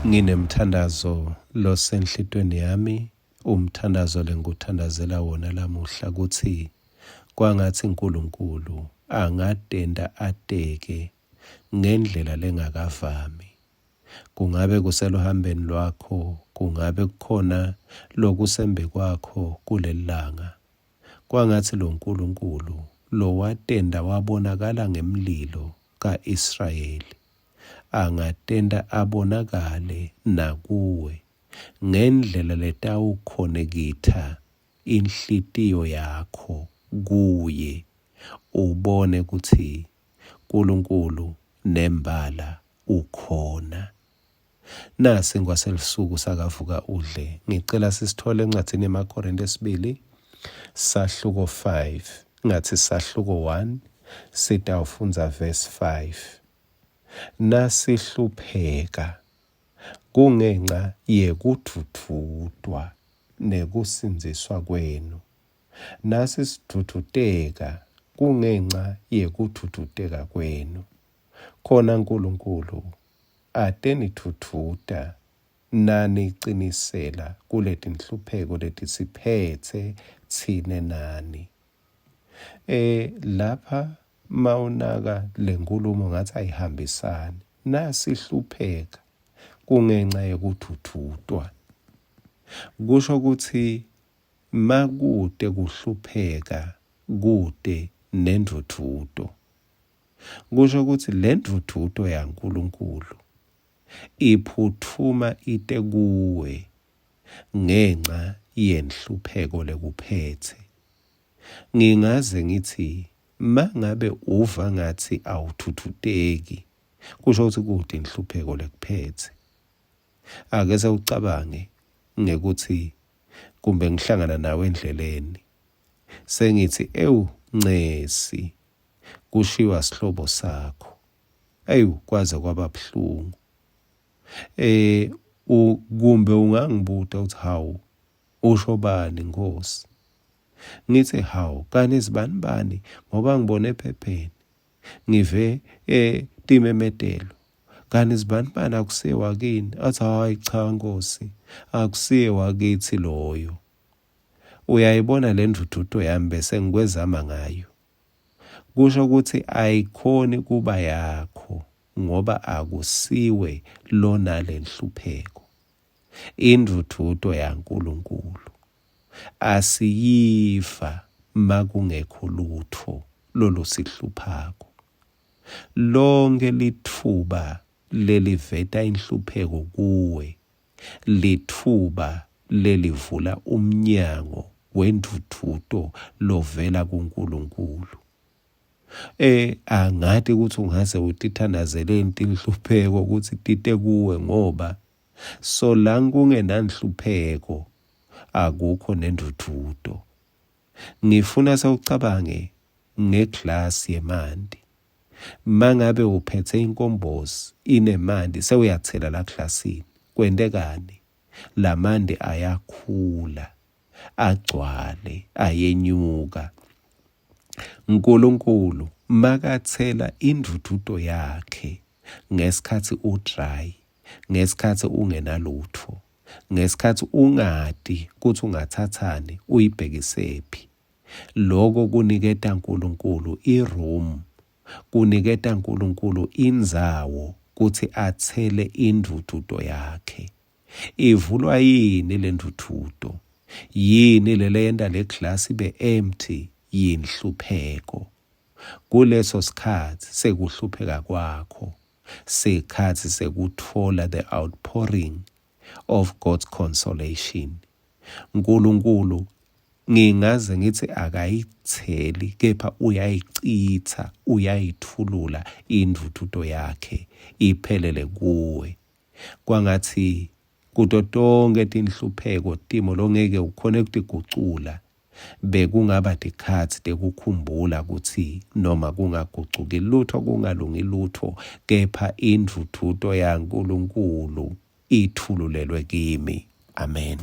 Nginemthandazo losenhlitweni yami, umthandazo lengikuthandazela wona lamuhla kutsi kwangatsi Nkulunkulu angatenta ateke ngendlela lengakavami. Kungabe kuseluhambeni lwakho, kungabe kukhona lokusembikwakho kulelilanga. Kwangatsi loNkulunkulu lowatenta wabonakala ngemlilo ka-Israyeli angatenta abonakale nakuwe ngendlela letawukhonekitha inhlitiyo yakho kuye ubone kutsi Nkulunkulu nembala ukhona. Nasi ngwaselusuku sakavuka udle. Ngicela sisithole encwadzini yemaKorinte esibili sahluko 5 ngatsi sahluko 1 sitawufundza verse 5. Nasihlupheka kungenca yekudvudvutwa nekusindziswa kwenu. Nasisidvudvuteka kungenca yekudvudvuteka kwenu. Khona Nkulunkulu atenidvudvuta nanicinisela kuletinhlupheko letisiphetse tsine nani. E lapha mawunaka lenkulumo ngathi ayihambisani. Nasihlupheka kungenca yekudvudvutwa. Kusho kutsi makute kuhlupheka kute nendvudvuto. Kusho kutsi lendvudvuto yaNkulunkulu iphutfuma ite kuwe ngenca yenhlupheko lekuphetse. Ngingaze ngitsi mangabe uva ngatsi awudvudvuteki, kusho kutsi kute inhlupheko lekuphetse. Ake sewucabange ngekutsi kumbe ngihlangana nawe endleleni Sengitsi, Ewu, ncesi, kushiywa sihlobo sakho. Ewu, kwaze kwaba buhlungu. Eh, kumbe ungangibuta uthi hawu, usho bani Nkosi? Ngithi hawu, kani sibani bani ngoba ngibone ephepheni. Ngive eh timemetelo. Kani sibani bani akusiye wakini? Athi hayi cha Nkosi, akusiye wakithi loyo. Uyayibona le ndvudvuto yami bese ngikwezama ngayo. Kusho kutsi ayikhoni kuba yakho ngoba akusiwe lonalenhlupheko. Indvudvuto yaNkulunkulu asiyiva makungekho lutfo lolusihluphako. Lonkhe litfuba leliveta inhlupheko kuwe litfuba lelivula umnyango wendvudvuto lovela kuNkulunkulu. Eh angati ukuthi ungaze utithandazeleni tinhlupheko ukuthi tite kuwe ngoba solange kungenanhlupheko akukho nendvudvuto. Ngifuna sewucabange ngeglasi yemanti. Mangabe uphetse inkombozi inemanti sewuyatsela la glasini kwentekani? Lamanti ayakhula agcwale ayenyuka. Nkulunkulu makatsela indvudvuto yakhe ngesikhatsi udry, ngesikhatsi ungenalutfo, ngesikhatsi ungati kutsi ungatsatsani uyibhekisephi. Loko kuniketa Nkulunkulu i-room, kuniketa Nkulunkulu indzawo kutsi atsele indvudvuto yakhe. Ivulwa yini lendvudvuto? Yini leleyenta le glass ibe empty? Yinhlupheko. Kuleso sikhatsi sekuhlupheka kwakho, sikhatsi sekutfola the outpouring of God's consolation. Nkulunkulu ngingaze ngithi akayitheli kepha uyayicitha uyayithulula indvudvuto yakhe iphelele kuwe kwangathi kuto tonkhe tinhlupheko timo longeke ukhone kutigucula bekungaba tikhatsi tekukhumbula kutsi noma kungagucuki lutho kungalungi lutho kepha indvudvuto yaNkulunkulu itfululelwe kimi. Amen.